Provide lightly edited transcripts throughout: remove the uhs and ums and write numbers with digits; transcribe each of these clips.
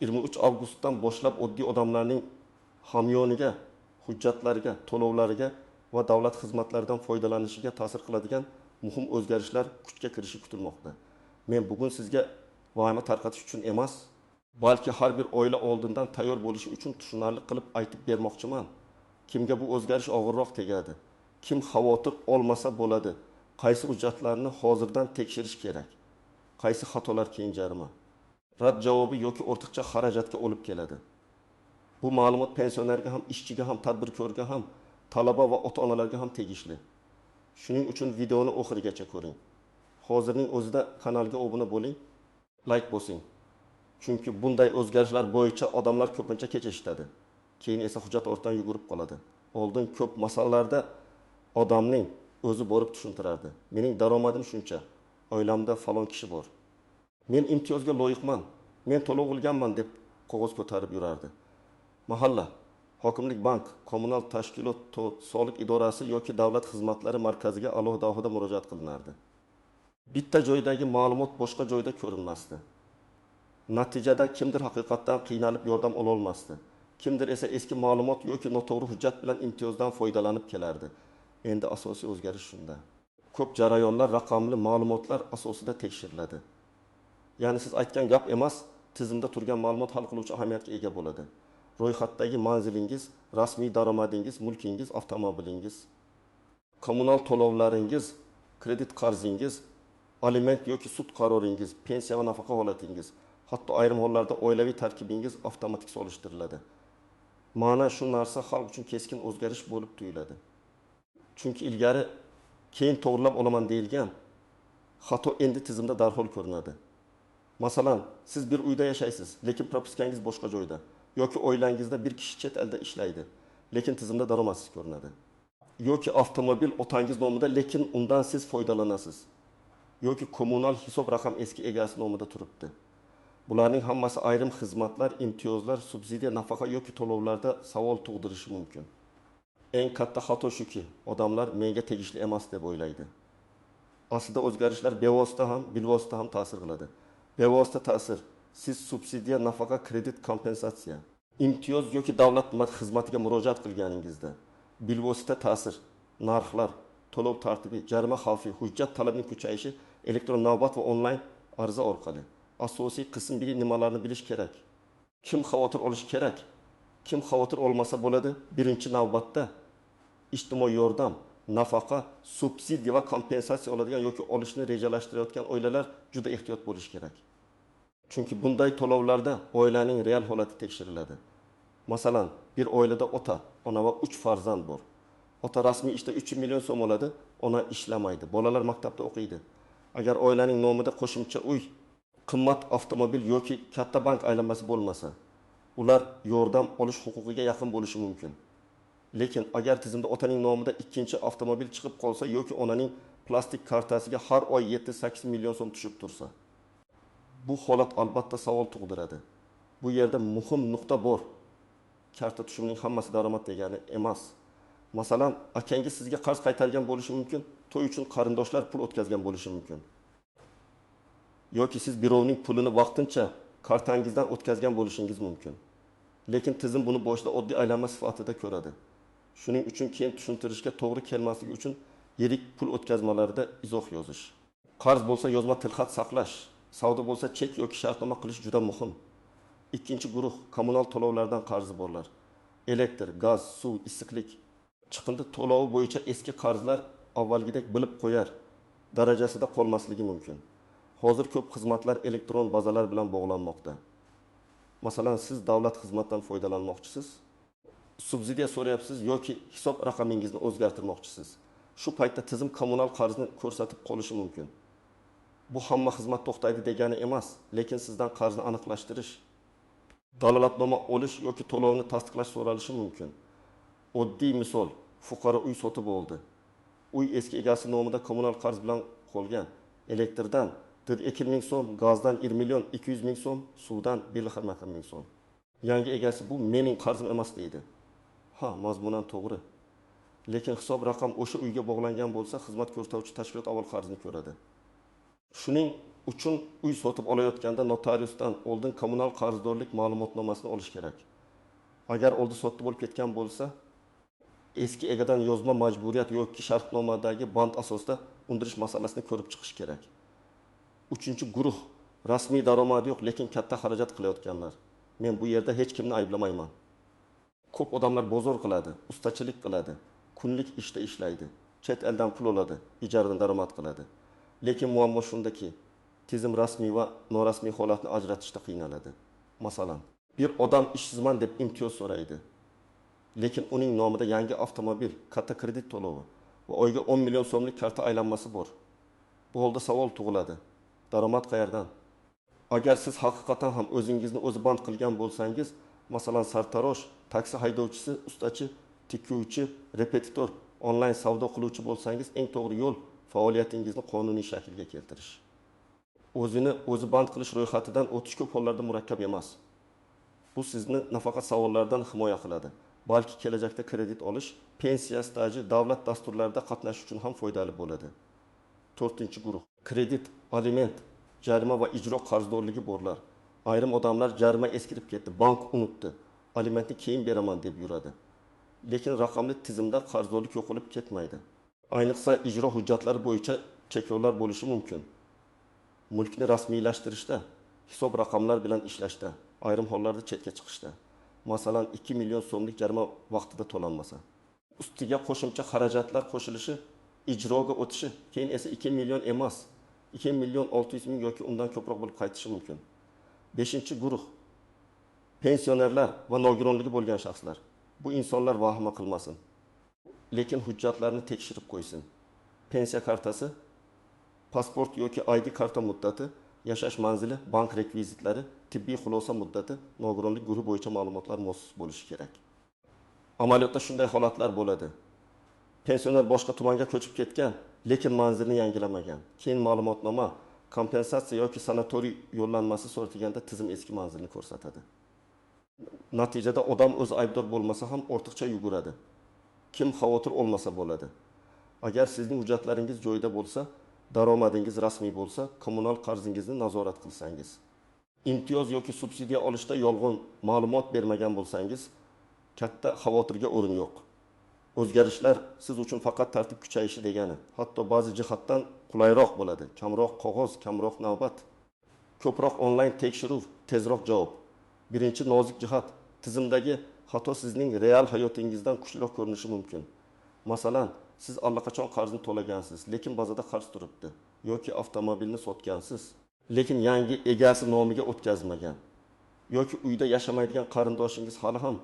23 avgustdan boshlab oddiy odamlarning hamyoniga, hujjatlariga, to'lovlariga va davlat xizmatlaridan foydalanishiga ta'sir qiladigan muhim o'zgarishlar kuchga kirishi kutilmoqda. Men bugun sizga vahima tarqatish uchun emas, balki har bir oila oldindan tayyor bo'lishi uchun tushunarli qilib aytib bermoqchiman. Kimga bu o'zgarish og'irroq tegadi? Kim xavotir olmasa bo'ladi? Qaysi hujjatlarni hozirdan tekshirish kerak? Qaysi xatolar keyin jarima, rad javobi yoki ortiqcha xarajatga olib keladi? Bu ma'lumot pensionerga ham, ishchiga ham, tadbirkorga ham, talaba va ota-onalarga ham tegishli. Shuning uchun videoni oxirigacha ko'ring. Hozirning o'zida kanalga obuna bo'ling, like bosing. Chunki bunday o'zgarishlar bo'yicha odamlar ko'pincha kech eshitadi. Keyin esa hujjat ortidan yugurib qoladi. Oldin ko'p masalalarda odamning o'zi borib tushuntirardi. Mening daromadim shuncha, oilamda falon kishi bor. Men imtiyozga loyiqman, men to'lov qilganman deb qog'oz ko'tarib yurardi. Mahalla, hokimlik, bank, kommunal tashkilot, soliq idorasi yoki davlat xizmatlari markaziga alohida murojaat qilinardi. Bitta joydagi ma'lumot boshqa joyda ko'rinmasdi. Natijada kimdir haqiqatdan qiynalib yordam ola olmasdi. Kimdir esa eski ma'lumot yoki noto'g'ri hujjat bilan imtiyozdan foydalanib kelardi. Endi asosiy o'zgarish shunda. Ko'p jarayonlar raqamli ma'lumotlar asosida tekshiriladi. Ya'ni siz aytgan gap emas, tizimda turgan ma'lumot hal qiluvchi ahamiyatga ega bo'ladi. Ro'yxatdagi manzilingiz, rasmiy daromadingiz, mulkingiz, avtomobilingiz, kommunal to'lovlaringiz, kredit qarzingiz, aliment yoki sud qaroringiz, pensiya va nafaqa holatingiz, hatto ayrim hollarda oilaviy tarkibingiz avtomatik solishtiriladi. Mana shu narsa xalq uchun keskin o'zgarish bo'lib tuyuladi. Chunki ilgari keyin to'g'rilab olaman deyilgan xato endi tizimda darhol ko'rinadi. Masalan, siz bir uyda yashaysiz, lekin propiskangiz boshqa joyda yoki oilangizda bir kishi chet elda ishlaydi, lekin tizimda daromadsiz ko'rinadi. Yoki avtomobil otangiz nomida, lekin undan siz foydalanasiz. Yoki kommunal hisob raqam eski egasi nomida turibdi. Bularning hammasi ayrim xizmatlar, imtiyozlar, subsidiya, nafaqa yoki to'lovlarda savol tug'dirishi mumkin. Eng katta xato shuki, odamlar menga tegishli emas deb o'ylaydi. Aslida o'zgarishlar bevosita ham, bilvosita ham ta'sir qiladi. Bevosita ta'sir: siz subsidiya, nafaqa, kredit, kompensatsiya, imtiyoz yoki davlat xizmatiga murojaat qilganingizda. Bilvosita ta'sir: narxlar, to'lov tartibi, jarima xavfi, hujjat talabining kuchayishi, elektron navbat va onlayn arza orqali. Asosiy qism biri nimalarni bilish kerak? Kim xavotir olishi kerak? Kim xavotir olmasa bo'ladi? Birinchi navbatda ijtimoiy yordam, nafaqa, subsidiya va kompensatsiya oladigan yoki olishni rejalashtirayotgan oilalar juda ehtiyot bo'lishi kerak. Chunki bunday to'lovlarda oilaning real holati tekshiriladi. Masalan, bir oilada ota, ona va 3 farzand bor. Ota rasmiy ishda 3 million so'm oladi, ona ishlamaydi, bolalar maktabda o'qiydi. Agar oilaning nomida qo'shimcha uy, qimmat avtomobil yoki katta bank aylanmasi bo'lmasa, ular yordam olish huquqiga yaqin bo'lishi mumkin. Lekin agar tizimda otaning nomida ikkinchi avtomobil chiqib qolsa yoki onaning plastik kartasiga har oy 7-8 million so'm tushib tursa, bu holat albatta savol tug'diradi. Bu yerda muhim nuqta bor. Karta tushumining hammasi daromad degani emas. Masalan, akangiz sizga qarz qaytargan bo'lishi mumkin, to'y uchun qarindoshlar pul o'tkazgan bo'lishi mumkin. Yoki siz birovning pulini vaqtincha kartangizdan o'tkazgan bo'lishingiz mumkin. Lekin tizim buni boshida oddiy aylanma sifatida ko'radi. Shuning uchun keyin tushuntirishga to'g'ri kelmasligi uchun yirik pul o'tkazmalarida izoh yozish. Qarz bo'lsa yozma tilxat saqlash, savdo bo'lsa chek yoki shartnoma qilish juda muhim. Ikkinchi guruh kommunal to'lovlardan qarzi borlar. Elektr, gaz, suv, issiqlik, chiqindi to'lovi bo'yicha eski qarzlar avvalgidek bilib qo'yar darajasida qolmasligi mumkin. Hozir ko'p xizmatlar elektron bazalar bilan bog'lanmoqda. Masalan, siz davlat xizmatidan foydalanmoqchisiz, subsidiya so'rayapsiz yoki hisob raqamingizni o'zgartirmoqchisiz. Shu paytda tizim kommunal qarzni ko'rsatib qolishi mumkin. Bu hamma xizmat to'xtaydi degani emas, lekin sizdan qarzni aniqlashtirish, dalolatnoma olish yoki to'lovni tasdiqlash so'ralishi mumkin. Oddiy misol, fuqaro uy sotib oldi. Uy eski egasi nomida kommunal qarz bilan qolgan. Elektrdan 2 ming so'm, gazdan 1 million 200 ming so'm, suvdan 1,5 ming so'm. Yangi egasi bu mening qarzim emas deydi. Ha, mazmunan to'g'ri. Lekin hisob raqam o'sha uyga bog'langan bo'lsa, xizmat ko'rsatuvchi tashkilot avval qarzni ko'radi. Shuning uchun uy sotib olayotganda notariusdan oldin kommunal qarzdorlik ma'lumotnomasini olish kerak. Agar oldi-sotdi bo'lib ketgan bo'lsa, eski egadan yozma majburiyat yoki shartnomadagi band asosida undirish masalasini ko'rib chiqish kerak. Uchinchi guruh rasmiy daromadi yo'q, lekin katta xarajat qilayotganlar. Men bu yerda hech kimni ayblamayman. Ko'p odamlar bozor qiladi, ustachilik qiladi, kunlik ishda ishlaydi, chet eldan pul oladi, ijaradan daromad qiladi. Lekin muammo shundaki, tizim rasmiy va norasmiy holatni ajratishda qiynaladi. Masalan, bir odam ishsizman deb imtiyoz so'raydi. Lekin uning nomida yangi avtomobil, katta kredit to'lovi va oyga 10 million so'mlik karta aylanmasi bor. Bu holda savol tug'iladi. Daromad qayerdan? Agar siz haqiqatan ham o'zingizni o'zi band qilgan bo'lsangiz, masalan, sartarosh, taksi haydovchisi, ustachi, tikuvchi, repetitor, onlayn savdo qiluvchi bo'lsangiz, eng to'g'ri yo'l faoliyatingizni qonuniy shaklga keltirish. O'zini o'zi band qilish ro'yxatidan o'tish ko'p hollarda murakkab emas. Bu sizni nafaqat savollardan himoya qiladi, balki kelajakda kredit olish, pensiya staji, davlat dasturlarida qatnashish uchun ham foydali bo'ladi. To'rtinchi guruh kredit, aliment, jarima va ijro qarzdorligi borlar. Ayrim odamlar jarima eskirib ketdi, bank unutdi, alimentni keyin beraman deb yuradi. Lekin raqamli tizimda qarzdorlik yo'qolib ketmaydi. Ayniqsa ijro hujjatlari bo'yicha cheklovlar bo'lishi mumkin. Mulkni rasmiylashtirishda, hisob raqamlar bilan ishlashda, ayrim hollarda chetga chiqishda. Masalan, 2 million so'mlik jarima vaqtida to'lanmasa, ustiga qo'shimcha xarajatlar qo'shilishi, ijroga o'tishi, keyin esa 2 million emas, 2 million 600 ming yoki undan ko'proq bo'lib qaytishi mumkin. 5-guruh pensionerlar va nogironligi bo'lgan shaxslar. Bu insonlar vahima qilmasin, lekin hujjatlarni tekshirib qo'ysin. Pensiya kartasi, pasport yoki ID karta muddati, yashash manzili, bank rekvizitlari, tibbiy xulosa muddati, nogironlik guruhi bo'yicha ma'lumotlar mos bo'lishi kerak. Amaliyotda shunday holatlar bo'ladi. Pensioner boshqa tumanga ko'chib ketgan, lekin manzilni yangilamagan. Keyin ma'lumotnoma, kompensatsiya yoki sanatoriy yo'llanmasi so'ratilganda tizim eski manzilni ko'rsatadi. Natijada odam o'zi aybdor bo'lmasa ham ortiqcha yuguradi. Kim xavotir olmasa bo'ladi. Agar sizning hujjatlaringiz joyida bo'lsa, daromadingiz rasmiy bo'lsa, kommunal qarzingizni nazorat qilsangiz, imtiyoz yoki subsidiya olishda yolg'on ma'lumot bermagan bo'lsangiz, katta xavotirga o'rin yo'q. O'zgarishlar siz uchun faqat tartib kuchayishi degani, hatto ba'zi jihatdan qulayroq bo'ladi. Kamroq qog'oz, kamroq navbat, ko'proq onlayn tekshiruv, tezroq javob. Birinchi nozik jihat, tizimdagi xato sizning real hayotingizdan kuchliroq ko'rinishi mumkin. Masalan, siz allaqachon qarzni to'lagansiz, lekin bazada qarz turibdi yoki avtomobilni sotgansiz, lekin yangi egasi nomiga o'tkazmagan yoki uyda yashamaydigan qarindoshingiz hali ham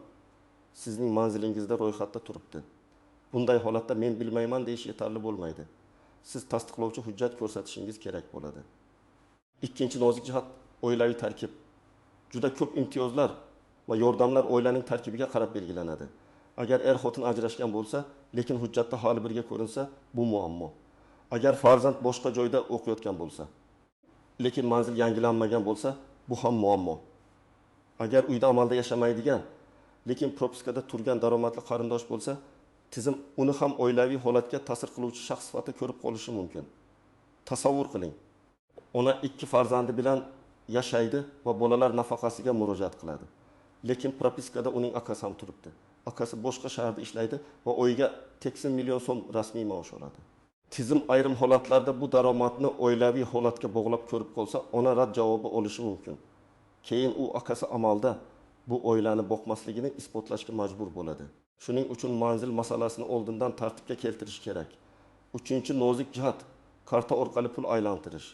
sizning manzilingizda ro'yxatda turibdi. Bunday holatda men bilmayman deyish yetarli bo'lmaydi. Siz tasdiqlovchi hujjat ko'rsatishingiz kerak bo'ladi. Ikkinchi nozik jihat oilaviy tarkib. Juda ko'p imtiyozlar va yordamlar oilaning tarkibiga qarab belgilanadi. Agar er-xotin ajrashgan bo'lsa, lekin hujjatda hali birga ko'rinsa, bu muammo. Agar farzand boshqa joyda o'qiyotgan bo'lsa, lekin manzil yangilanmagan bo'lsa, bu ham muammo. Agar uyda amalda yashamaydigan, lekin propiskada turgan daromadli qarindosh bo'lsa, tizim uni ham oilaviy holatga ta'sir qiluvchi shaxs sifatida ko'rib qolishi mumkin. Tasavvur qiling. Ona ikki farzandi bilan yashaydi va bolalar nafaqasiga murojaat qiladi. Lekin propiskada uning akasi ham turibdi. Akasi boshqa shaharda ishlaydi va oyiga 80 million so'm rasmiy maosh oladi. Tizim ayrim holatlarda bu daromadni oilaviy holatga bog'lab ko'rib qolsa, ona rad javobi olishi mumkin. Keyin u akasi amalda bu oilani boqmasligini isbotlashga majbur bo'ladi. Shuning uchun manzil masalasini oldindan tartibga keltirish kerak. Uchinchi nozik jihat karta orqali pul aylantirish.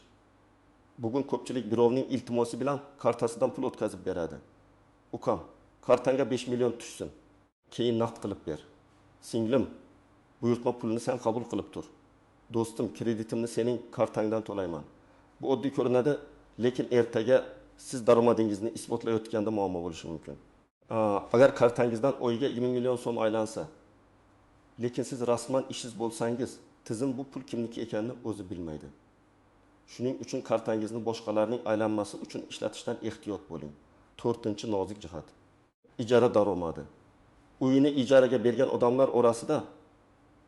Bugun ko'pchilik birovning iltimosi bilan kartasidan pul o'tkazib beradi. Ukam, kartangga 5 million tushsin, keyin naqd qilib ber. Singlim, buyurtma pulini sen qabul qilib tur. Do'stim, kreditimni sening kartangdan to'layman. Bu oddiy ko'rinadi, lekin ertaga siz daromadingizni isbotlayotganda muammo bo'lishi mumkin. Agar kartangizdan oyiga 20 million so'm aylansa, lekin siz rasman ishsiz bo'lsangiz, tizim bu pul kimniki ekanini o'zi bilmaydi. Shuning uchun kartangizni boshqalarning aylanmasi uchun ishlatishdan ehtiyot bo'ling. To'rtinchi nozik jihat ijara daromadi. Uyini ijaraga bergan odamlar orasida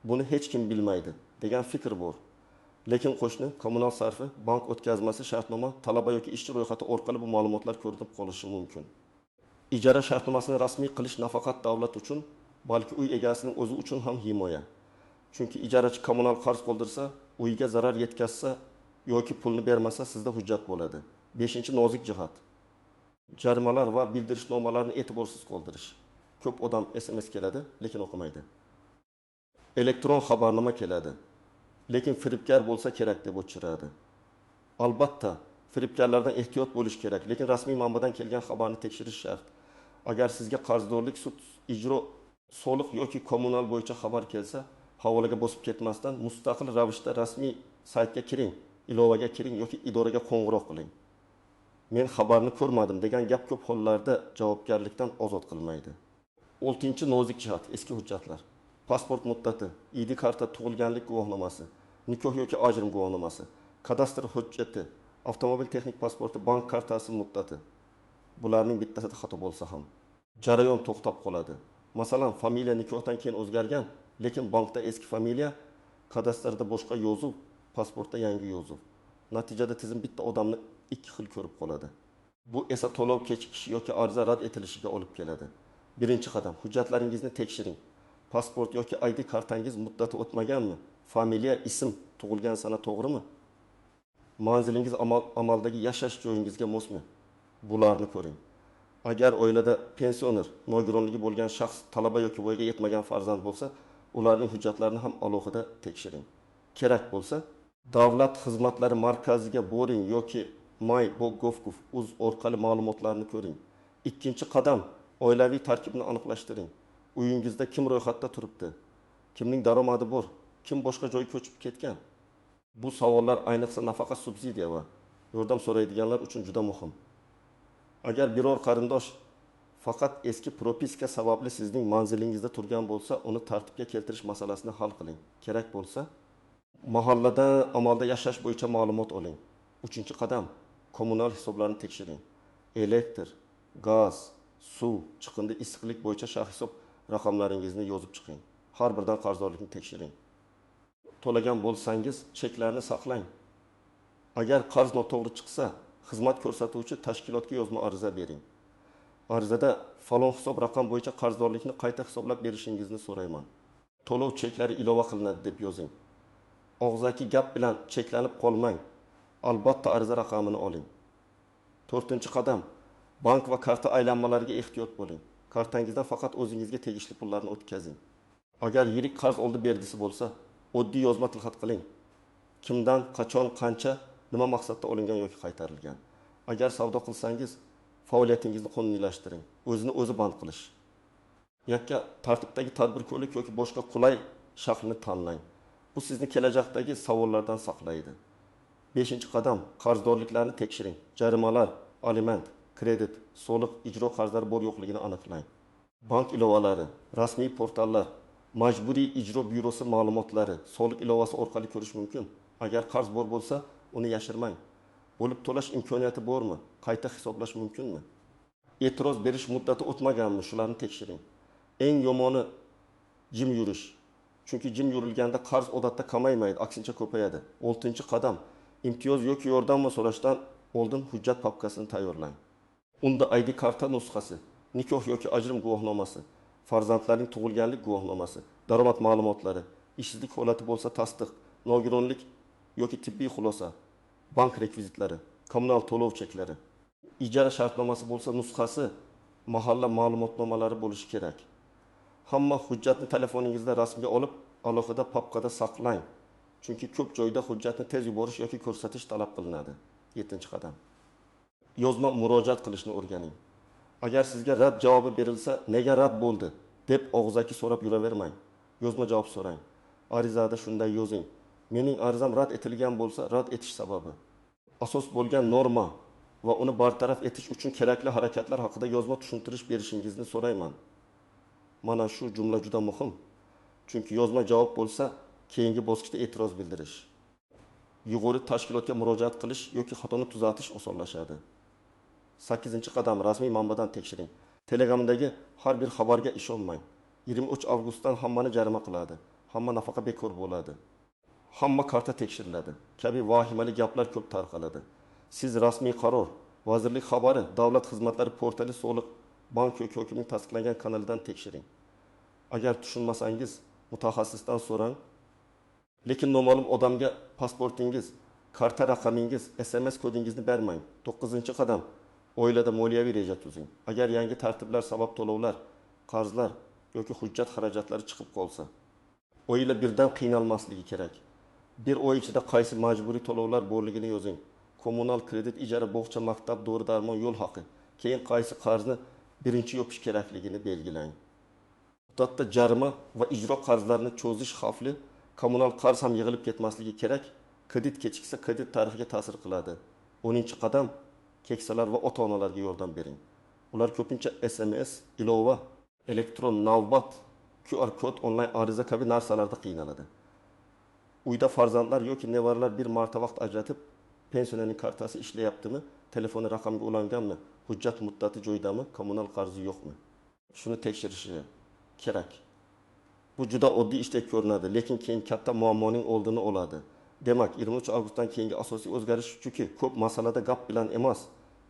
buni hech kim bilmaydi degan fikr bor. Lekin qo'shni, kommunal sarfi, bank o'tkazmasi, shartnoma, talaba yoki ishchi ro'yxati orqali bu ma'lumotlar ko'rinib qolishi mumkin. Ijara shartnomasini rasmiy qilish nafaqat davlat uchun, balki uy egasining o'zi uchun ham himoya. Chunki ijarachi kommunal qarz qoldirsa, uyga zarar yetkazsa yoki pulni bermasa, sizda hujjat bo'ladi. Beshinchi nozik jihat: jarimalar va bildirishnomalarni e'tiborsiz qoldirish. Ko'p odam SMS keladi, lekin o'qimaydi. Elektron xabarnoma keladi, lekin firibgar bo'lsa kerak deb o'chiradi. Albatta, firibgarlardan ehtiyot bo'lish kerak, lekin rasmiy manbadan kelgan xabarni tekshirish shart. Agar sizga qarzdorlik, sud, ijro, soliq yoki kommunal bo'yicha xabar kelsa, havolaga bosib ketmasdan mustaqil ravishda rasmiy saytga kiring, ilovaga kiring yoki idoraga qo'ng'iroq qiling. Men xabarni ko'rmadim degan gap ko'p hollarda javobgarlikdan ozod qilmaydi. Oltinchi nozik jihat: eski hujjatlar. Pasport muddati, ID karta, tug'ilganlik guvohnomasi, nikoh yoki ajrim guvohnomasi, kadastr hujjati, avtomobil texnik pasporti, bank kartasi muddati. Bularning bittasida xato bo'lsa ham jarayon to'xtab qoladi. Masalan, familiya nikohdan keyin o'zgargan, lekin bankda eski familiya, kadastrda boshqa yozuv, pasportda yangi yozuv. Natijada tizim bitta odamni ikki xil ko'rib qoladi. Bu esa to'lov kechikishi yoki ariza rad etilishiga olib keladi. Birinchi qadam: hujjatlaringizni tekshiring. Pasport yoki ID kartangiz muddati o'tmaganmi? Familiya, ism, tug'ilgan sana to'g'rimi? Manzilingiz amaldagi yashash joyingizga mosmi? Bularni ko'ring. Agar oilada pensioner, nogironligi bo'lgan shaxs, talaba yoki voyaga yetmagan farzand bo'lsa, ularning hujjatlarini ham alohida tekshiring. Kerak bo'lsa, davlat xizmatlari markaziga boring yoki my.gov.uz orqali ma'lumotlarni ko'ring. Ikkinchi qadam: oilaviy tarkibni aniqlashtiring. Uyingizda kim ro'yxatda turibdi? Kimning daromadi bor? Kim boshqa joyga ko'chib ketgan? Bu savollar ayniqsa nafaqa, subsidiya va yordam so'raydiganlar uchun juda muhim. Agar biror qarindosh faqat eski propiska sababli sizning manzilingizda turgan bo'lsa, uni tartibga keltirish masalasini hal qiling. Kerak bo'lsa, mahallada amalda yashash bo'yicha ma'lumot oling. Uchinchi qadam: kommunal hisoblarni tekshiring. Elektr, gaz, suv, chiqindi, issiqlik bo'yicha hisob raqamlaringizni yozib chiqing. Har birdan qarzdorlikni tekshiring. To'lagan bo'lsangiz, cheklarni saqlang. Agar qarz noto'g'ri chiqsa, xizmat ko'rsatuvchi tashkilotga yozma ariza bering. Arizada falon hisob raqam bo'yicha qarzdorlikni qayta hisoblab berishingizni so'rayman. To'lov cheklari ilova qilinadi deb yozing. Og'zaki gap bilan cheklanib qolmang. Albatta ariza raqamini oling. To'rtinchi qadam: bank va karta aylanmalariga ehtiyot bo'ling. Kartangizdan faqat o'zingizga tegishli pullarni o'tkazing. Agar yirik qarz oldi berdisi bo'lsa, oddiy yozma tilxat qiling. Kimdan, qachon, qancha, nima maqsadda olingan yoki qaytarilgan. Agar savdo qilsangiz, faoliyatingizni qonuniylashtiring. O'zini o'zi band qilish. Yakka tartibdagi tadbirkorlik yoki boshqa qulay shaklni tanlang. Bu sizni kelajakdagi savollardan saqlaydi. Beshinchi qadam: qarzdorliklarni tekshiring. Jarimalar, aliment, kredit, soliq, ijro qarzlari bor yo'qligini aniqlang. Bank ilovalari, rasmiy portallar, majburiy ijro byurosi ma'lumotlari, soliq ilovasi orqali ko'rish mumkin. Agar qarz bor bo'lsa, uni yashirmang. Bo'lib to'lash imkoniyati bormi? Qayta hisoblash mumkinmi? E'tiroz berish muddati o'tmaganmi? Shularni tekshiring. Eng yomoni jim yurish. Chunki jim yurilganda qarz odatda kamaymaydi, aksincha ko'payadi. Oltinchi qadam: imtiyoz yoki yordammi so'rashdan oldin hujjat papkasini tayyorlang. Unda ID karta nusxasi, nikoh yoki ajrim guvohnomasi, farzandlarning tug'ilganlik guvohnomasi, daromad ma'lumotlari, ishsizlik holati bo'lsa tasdiq, nogironlik yoki tibbiy xulosa, bank rekvizitlari, kommunal to'lov cheklari, ijara shartnomasi bo'lsa nusxasi, mahalla ma'lumotnomalari bo'lishi kerak. Hamma hujjatni telefoningizda rasmga olib, alohida papkada saqlang. Chunki ko'p joyda hujjatni tez yuborish yoki ko'rsatish talab qilinadi. Yettinchi qadam: yozma murojaat qilishni o'rganing. Agar sizga rad javobi berilsa, nega rad bo'ldi deb og'zaki so'rab yuravermang. Yozma javob so'rang. Arizada shunday yozing: mening arizam rad etilgan bo'lsa, rad etish sababi, asos bo'lgan norma va uni bartaraf etish uchun kerakli harakatlar haqida yozma tushuntirish berishingizni so'rayman. Mana shu jumla juda muhim. Chunki yozma javob bo'lsa, keyingi bosqichda e'tiroz bildirish, yuqori tashkilotga murojaat qilish yoki xatoni tuzatish osonlashadi. Sakkizinchi qadam: rasmiy manbadan tekshiring. Telegramdagi har bir xabarga ishonmang. 23 avgustdan hammani jarima qiladi. Hamma nafaqa bekor bo'ladi. Hamma karta tekshiriladi kabi vahimali gaplar ko'p tarqaladi. Siz rasmiy qaror, vazirlik xabari, davlat xizmatlari portali, soliq, bank yoki hokimlik tasdiqlangan kanalidan tekshiring. Agar tushunmasangiz, mutaxassisdan so'rang. Lekin noma'lum odamga pasportingiz, karta raqamingiz, SMS kodingizni bermang. To'qqizinchi qadam: oilada moliyaviy reja tuzing. Agar yangi tartiblar sabab to'lovlar, qarzlar yoki hujjat xarajatlari chiqib qolsa, oila birdan qiynalmasligi kerak. Bir oy ichida qaysi majburiy to'lovlar borligini yozing: kommunal, kredit, ijara, bog'cha, maktab, dori darmon, yo'l haqi. Keyin qaysi qarzni birinchi yopish kerakligini belgilang. Muddatda jarima va ijro qarzlarini cho'zish xavfli. Kommunal qarz ham yig'ilib ketmasligi kerak. Kredit kechiksa, kredit tarixiga ta'sir qiladi. 10-qadam: keksalar va ota onalarga yordam bering. Ular ko'pincha SMS, ilova, elektron navbat, QR kod, onlayn ariza kabi narsalarda qiynaladi. Uyda farzandlar yoki nevaralar bir marta vaqt ajratib, pensionerning kartasi ishlayaptimi, telefoni raqamga ulanganmi, hujjat muddati joyidami, kommunal qarzi yo'qmi, shuni tekshirishi kerak. Bu juda oddiy ishdek ko'rinadi, lekin keyin katta muammoning oldini oladi. Demak, 23 avgustdan keyingi asosiy o'zgarish shuki, ko'p masalada gap bilan emas,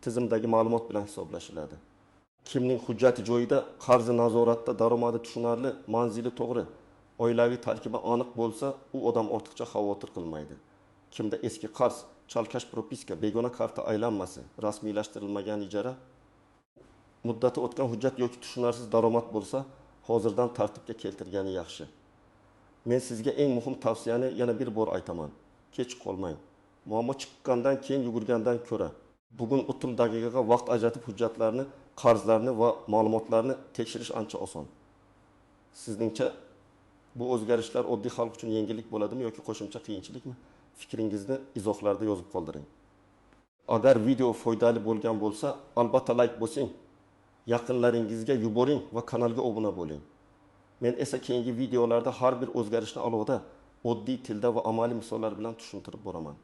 tizimdagi ma'lumot bilan hisoblashiladi. Kimning hujjati joyida, qarzi nazoratda, daromadi tushunarli, manzili to'g'ri, oilaviy tarkibi aniq bo'lsa, u odam ortiqcha xavotir qilmaydi. Kimda eski qarz, chalkash propiska, begona karta aylanmasi, rasmiylashtirilmagan ijara, muddati o'tgan hujjat yoki tushunarsiz daromad bo'lsa, hozirdan tartibga keltirgani yaxshi. Men sizga eng muhim tavsiyani yana bir bor aytaman: kech qolmang. Muammo chiqqandan keyin yugurgandan ko'ra, bugun 30 daqiqaga vaqt ajratib hujjatlarni, qarzlarni va ma'lumotlarni tekshirish ancha oson. Sizningcha, bu o'zgarishlar oddiy xalq uchun yengillik bo'ladimi yoki qo'shimcha qiyinchilikmi? Fikringizni izohlarda yozib qoldiring. Agar video foydali bo'lgan bo'lsa, albatta like bosing, yaqinlaringizga yuboring va kanalga obuna bo'ling. Men esa keyingi videolarda har bir o'zgarishni alohida, oddiy tilda va amaliy misollar bilan tushuntirib boraman.